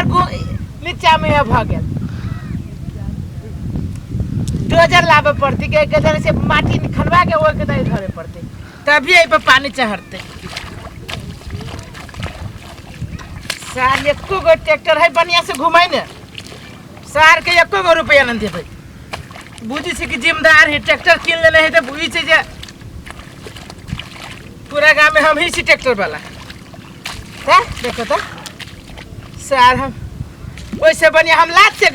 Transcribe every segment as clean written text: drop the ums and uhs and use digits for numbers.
नीचा में भऽ गेल। डोजर लाबे पड़तै के गदर से माटी खनवा के ओहि के दही धरे पड़तै, तभी एहि पर पानी चढ़तै। साल एको गो ट्रैक्टर है बढ़िया से घुमाई ने, सार के एको गो रुपया नहीं देबै। बुझै छी कि जिम्मेदार है, ट्रैक्टर कीन लेने है तऽ बुझै छै जे पूरा गाँव में हम ही छी ट्रैक्टर वाला। तऽ देखो तऽ सार हम ओहिसे बढ़िया हम लात से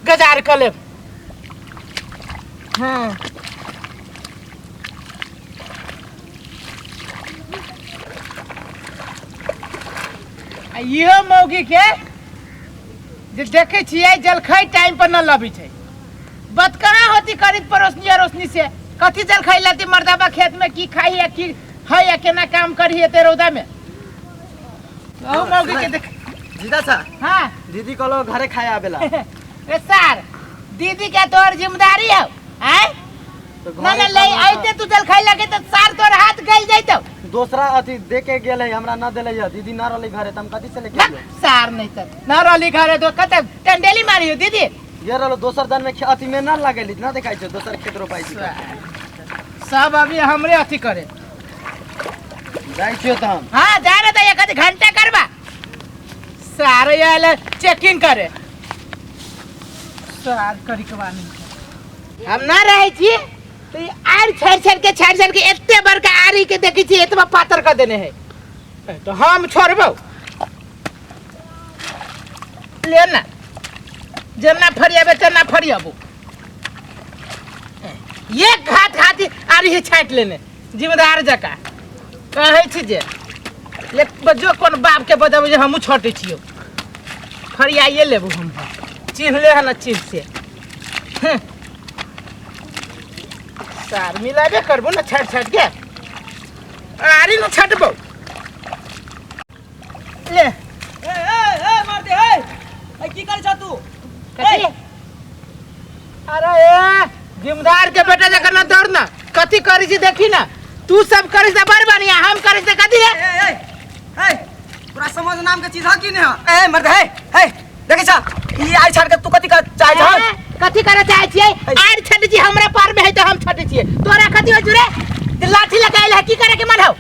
गजार कऽ लेब। हाँ आ इहो मौगी के जे देखै छियै जलखै टाइम पर न लबै छै। बत कहाँ होती करीब पड़ोसनी अड़ोसनी से कथी जलखै लती मर्दाबा खेत में की खाई या की है या केना काम करी एते रौदा में। अहू मौगी के देख जीजा सा। हाँ। दीदी कहलो घरे खाए आवेला। ए सर दीदी के तोहर जिम्मेदारी है आय? तो ना घरे ना ले खाना आइते तू जलखै लगे तो सार तोर हाथ गल जइतो। दोसरा अथी दे के गेल है हमरा ना देले है दीदी ना रहली घरे त हम कथी से लेके ना, आइयो? सार नहीं त ना रहली घरे तो कत टंडेली मारियो दीदी। ये रहलो दोसर दन में अथी में ना लागेली ना देखाई छै दोसर खेत रोपाई छै। सब अभी हमरे अथी करे जाइ छियो त हम। हां जा रे त एक आध घंटा करबा सारे आयल चेकिंग करे सार करी के बानी हम ना रहै छी तो ई आर छाड़ि छाड़ि के छाड़ि छाड़ि के एते बड़का आरी के देखै छी एतबा पातर कर देने है तो हम छोड़बौ ले ना जेना फरियाबे तेना फरियाबो। एक घात खाती आरी ही छाटि लेने जिम्मेदार जकाँ कहै छी जे ले जो कोन बाप के बजाबै जे हमहूँ छटै छियौ फरियाइए लेबू हम चिन्ह ले हन चिन्ह से। हँ। सार मिलाबे करबो ना छाटि छाटि के आरी न छाटबौ ले। ए ए ए मार दे ए ए की करै छ तू? कथी? अरे ए जिम्मेदार के बेटा जकर ना दौड़ ना कथी करै छी देखी ना तू सब करै छी बड़ बढ़िया हम करै छी कथी रे? ए ए ए तोरा समझ नाम के चीज ह की नै ह? ए मर्द हे हे देखै छ ई आइ छाड़ के तू कथी कर चाहै छ? ए, कथी करे चाहै छियै? आर छटै छी हमरा पार में है त हम छटै छियै तोरा कथी होइ रे? जे लाठी लगाइल है की करे के मन हौ?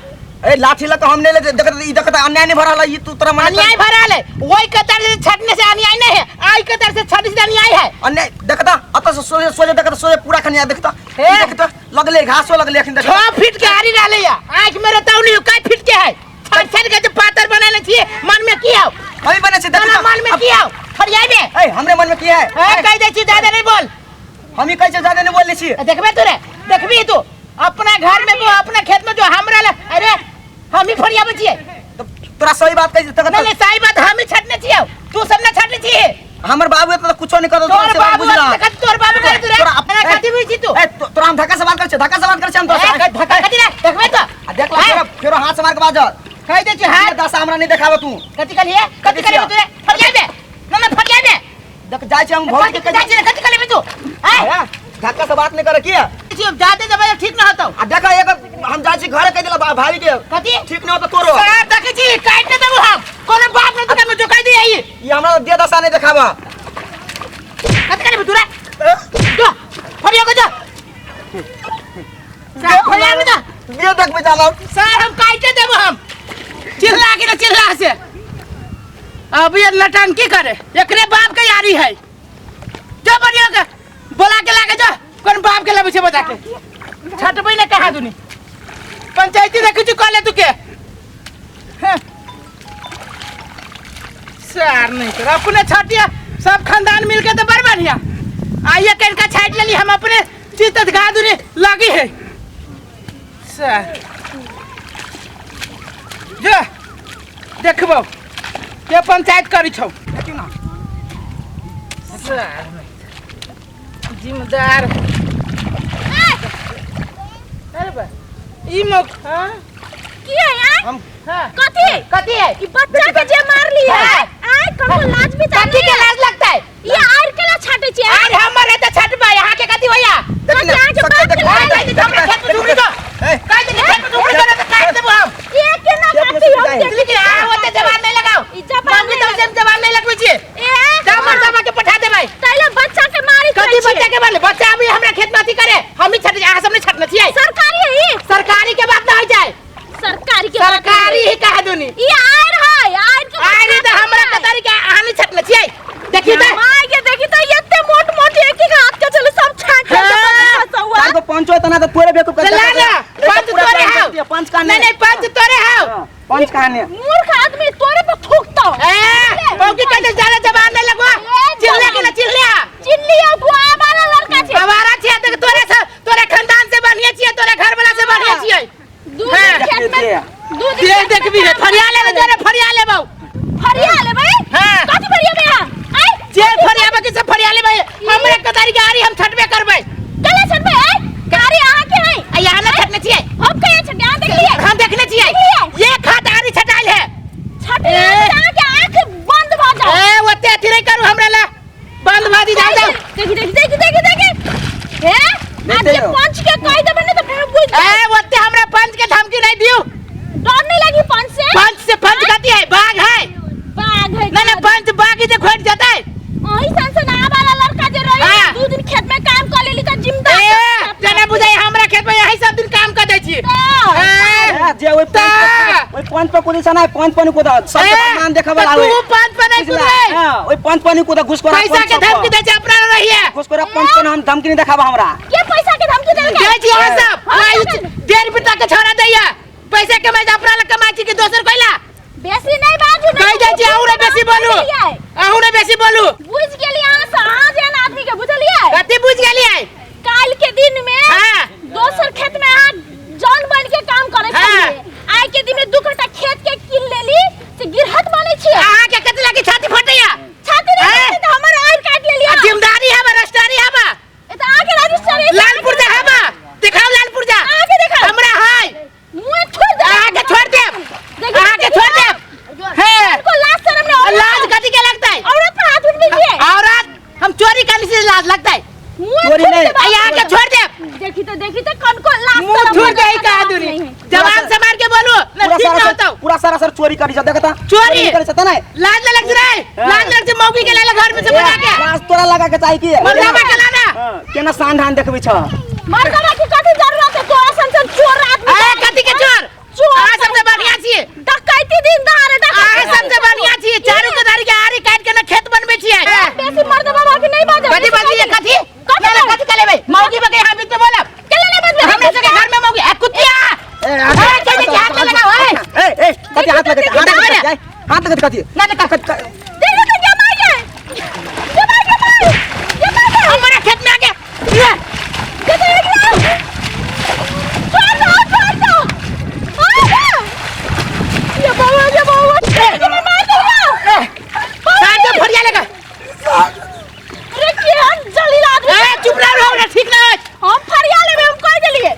ए लाठी लग हम नहीं ले देख ई देख अन्याय नहीं भरल है ई तू तोरा मन अन्याय भरल है वही कतर से छटने से अन्याय नहीं है आई कतर से छटने से अन्याय है। अन्याय देखता अत से सोझे सोझे देखता सोझे पूरा खनिया देखता हे? ई देखता लगले घासो लगले अखन देखता 6 फीट के आरी रहले या आंख में रताउ नहीं कै फीट के है छट छट के जो पातर बनाले छिए मन में की हौ? अभी बने छै ना, देखता मन में की हौ? फरियाबे। ए हमरे मन में की है? ए कह दे छी ज्यादा नहीं बोल। हम ही कहै छै ज्यादा नहीं बोल छी। देखबे तू रे देखबी तू अपना घर में वो अपना खेत में जो हमरा ले अरे हम ही फरियाबे छिए। तो तोरा सही बात कहै छै नहीं नहीं सही बात हम ही छटने छिए तू सब ना छटने छिए। हमर बाबू तो कुछो नहीं करत तोर बाबू कत तोर बाबू करे तू रे तोरा अपना कथी बुझी तू? ए तोरा हम धक्का से बात करै छै धक्का से बात करै छै हम तोरा ए, से। धक्का कथी रे देखबे तो। आ देख ला फेरो हाथ से मार के बाजर कह दे छी हाथ दस हमरा नहीं देखाबे तू। कथी कहलिए? कथी कहलिए तू रे? फरियाबे ना ना फरियाबे। देख जाइ छै हम भौजी के जाइ छै कथी कहलिए तू? ए धक्का से बात नहीं करे की? छी जाते जब ठीक ना होतौ। आ देख एक हम जाइ छी घरे कह देला भाई के। कथी? ठीक ना होतौ तोरो। सर देखै छी काट के देबू हम कोनो बाप नहीं दुकान में जोकाई दे आई। ई हमरा दे दशा नहीं देखाबा। कथी कहलिए तू रे? जो फरिया के जो। सर फरिया के जो। दे देख में जाला। सर हम काट के देबू हम चिल्ला के ना चिल्ला से। अब ये नटंकी करे एकरे बाप के यारी है। जो बढ़िया के बोला के लागे जो कोन बाप के लबै छै बजा के छटबै ने कहा दुनी पंचायती देखै छी कहले तू के। हँ। सर नहीं कर अपने छटिया सब खानदान मिलके तो बड़ बढ़िया आइए कनका छाट लेली हम अपने चित गा दुनी लगी है। सर जो देखबो के पंचायत करी छौ। सर जिम्मेदार अरे बा ई मौक हां की है यार? हम हां कथी? कथी है? ई बच्चा के जे मारली है। हाँ। आय कबो लाज भी त कथी के लाज लगता है? ये आर के ला छाटे छी? आर हमर है त छाटबा यहाँ के कथी होया? देख ना, कथी अहाँ के सच्चा बाप के देख, लाज काट दे हमरा खेत में झुमरी दो। ए। काट दे खेत में झुमरी दो ना त काट देबो हम। ये केना खेत में काटी हम सुविधा है। देख लेकिन आ ओते जवाब नहीं लगाओ। ई जवाब मम्मी नहीं तो जवाब नहीं लगबै छी। के बात सरकारी ही कह दुनी। ई आड़ है, आड़ के। आरे त हमरा कतारी के आनी छटले छियै, देखी त। माय के देखी त, एते मोट मोट एक एक हाथ के चले सब छाट के। हाँ। फंसा हुआ। चार गो पंचो है तना तो तोरे बेवकूफ कर चला ना, पंच पूरा तोरे पंच हाउ। दिया, पंच का नहीं नहीं, पंच तोरे हाउ। पंच कहानी। मूर्ख आदमी, तोरे पर थूकतो। ए बौकी कहते ज्यादा जबान नहीं लगवा। ए, चिल्ला के ना चिल्ला। चिल्लियो, तू आवारा लड़का छे। आवारा छियै देख, तोरे से तोरे खानदान से बढ़िया छियै, तोरे घर वाला से बढ़िया छियै। दू हाँ। दिन खेत में, दू दिन दे खेत में देखबी रे, काम फरिया लेबै तोरे, फरिया लेबौ। फरिया लेबै? हाँ। कथी फरियाबै अहाँ? आँय? जे फरियाबै के से फरिया लेबै। हमरे कतारी के आरी हम छटबे करबै। केना छटबै? आँय? गाड़ी अहाँके है? आ यहाँ ना छटने छियै। हम कहिया छटबै? अहाँ देखलियै? हम देखने छियै। देखलियै? एक हाथ आरी छटाइल है। छटबै अहाँके आँख बंद भऽ जाओ। ए ओते अथी नहीं करू, हमरा ला बंद भऽ दी, जाओ जाओ। देखी देखी देखी देखी देखी, हे आज जे देखते पंच के कहि देबै ने तऽ फेर बुझि ए जायब। ओते हमरा पंच के धमकी नहीं दियो। डर नहीं लगी पंच से? पंच से? पंच कथी है, बाघ है? बाघ है। नहीं नहीं, पंच बाघ ही से खोट जाता है। अही सन सन आवारा लड़का जे रही, हाँ। दू दिन खेत में काम कर लेली तऽ जिम्मेदार। ए जना बुझाई हमरा खेत में यही सब दिन काम कर दै छी। ए ए, जे ओइ पंच ओइ पंच पर कुदी छना, पंच पर कुदा सब ए, मान देखाबे तऽ आवे। तू पंच पर नहीं कुदबै। हां, ओइ पंच पर नहीं कुदा, घुसखोरा। पैसा के धमकी दै छै अपना रहिए। घुसखोरा पंच पर हम धमकी नहीं देखाबा हमरा। के पैसा के धमकी देलकै? दै छी अहाँ सब। हाँ, आइ डेढ़ बिता के छोड़ा दैया। पैसा कमाइ छै अपना लग कमाइ छी कि दोसर कोइला? बेसी नहीं बाजू। कहि दै छी, अहूँ ने बेसी बोलू, अहूँ ने बेसी बोलू। बुझ गेली अहाँ से, अहाँ जेहन आदमी के बुझलियै। कथी बुझ गेलियै? काल्हि के दिन में हाँ। दोसर खेत में अहाँ जौन बन के काम करे हाँ। छलियै, आइ के दिन में दू कट्ठा खेत के कीन लेली से गिरहत बनै छियै। अहाँ के कथी लागी छाती फटैया? छाती नहीं हाँ। फटै तऽ हमर आड़ि काटि लेलियै। आ जिम्मेदारी हवा, रजिस्ट्री हवा। ए तऽ अहाँके रजिस्टर अछि। लाल पुर्जा हवा, देखाउ लाल पुर्जा। अहाँके देखाउ। हमरा है। मुँह छोड़ दे। अहाँ के छोड़ देब, देखियौ, अहाँ के छोड़ देब। हे, को लाज शरम नहीं? औरत लाज कथी के लगतै? औरत पर हाथ उठबै छियै? औरत हम चोरी करने से लाज लगतै? मुँह चोरी छोड़ नहीं। देबै। आ यहाँ के छोड़ देब। देखी तो, देखी तो, कनको लाज मुंह शरम छोड़ वाला दे का बात दुनी नहीं है। जवान से मार के बोलू ना, पूरा ठीक सारा ना सर होता। पूरा सारा सर चोरी करी छ, देखता। चोरी? करी छ त नहीं। लाज न लग रहा है, लाज लग से मौगी के लाला घर में से बना के लाज तोरा लगा के चाही की? मर्दावा के लाना। हां, केना सान ढान देखबै छ। मर्दावा के कथी जरूरत है? तोरा सन सन चोर आदमी। ए कथी के चोर? चोर। अहाँ सबसे बढ़िया छियै। डकैती दिन दहाड़े डकैती। अहाँ सबसे बढ़िया छियै, चारू कोदारी के आरी काट के ना खेत बनबै छियै। बेसी मर्दावा बाकी नहीं बाजे। कथी बाजी? कथी कथी? ना, कथी कलेबै मौगी बगे यहाँ बीच में बोलब? केले नहीं बाजबै? हमरा सबके घर में मौगी ए कुतिया। ए, ए, चल, चल, हाथ लगाओ, ए। ए ए, कथी हाथ लगे? हाथ लगे, हाथ लगे कथी? ना ना, देखो तो, जमा गए, जमा जमा जमा गए। हमारा खेत में आ गया ये। छोड़ दो, छोड़ दो। ये बाबा, ये बाबा, ये मार देगा। साथ में फरिया लगा। अरे केहन जलील आदमी। ए चुप रहो रे, ठीक ना हो। हम फरिया लेबै, हम कहि देलियै।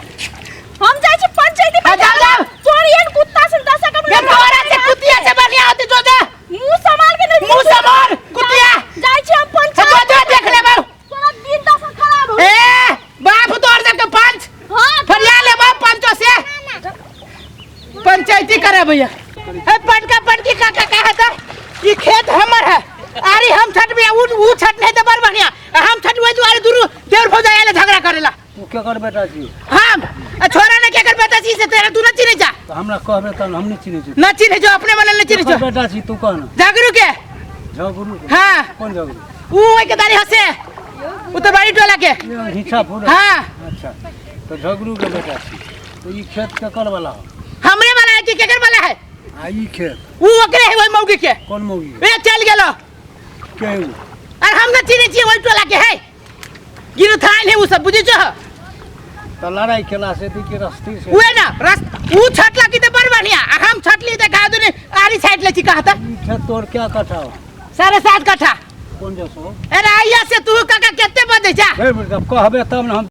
हम जाइ छी पंचायती। हाँ, जाओ, जाओ। चोर एहन कुत्ता सन दशा कम। ये तोरा से कुतिया से बढ़िया होती, जो जा। मुंह संभाल के नहीं। मुंह संभाल, कुतिया। जाइ छी हम पंचायत। जो जो, देख लेबै। तोरा दिन दशा खराब हो। ए बाप तोर सबके पंच हां। फरिया लेबै पंचो से, पंचायती करे भैया। ए पटका पटकी काका कहा था ई खेत हमर है, आरी हम छटबे, उ उ छट नहीं तो बड़ बढ़िया, हम छटबे दुआरे दुरू देवर भौजाई आले झगड़ा करेला। तू केकर बेटा छी? हम आ छोरा ने केकर बेटा छी से तेरा तू न चिन्है जा। तऽ हमरा कहबे तहन, हम नहि चिन्है छी। न चिन्है जो, अपने मन न चिन्है केकर जो। बेटा छी तू कह न। जागरू के। झगरू के? हाँ। कोन झगरू? उ ओइ के दारी हसे, उ तो बड़ी टोला के। ये हिंसा फूल। हाँ। अच्छा, तऽ झगरू के बेटा छी तऽ ई खेत केकर वाला हो? हमरे वाला है कि केकर वाला है? आ ई खेत? उ ओकरे है, ओइ मौगी के। कोन मौगी? ए चल गेलो। के उ? और हम न चिन्है छियै, ओइ टोला के है, गिरथाइल है उ सब, बुझै छो? तऽ लड़ाई केला से की रस्ती से? उहे ना रस, उ छटला की तऽ बड़ बढ़िया, आ हम छटली तऽ कहा दुनी आरी छाटि लै छी कहता। ई खेत तोर क्या कट्ठा हो? 7.5 कट्ठा। कोन जसो? अरे आइया से तू काका केते बजै छा? हे बेटा, कहबे तब ने हम।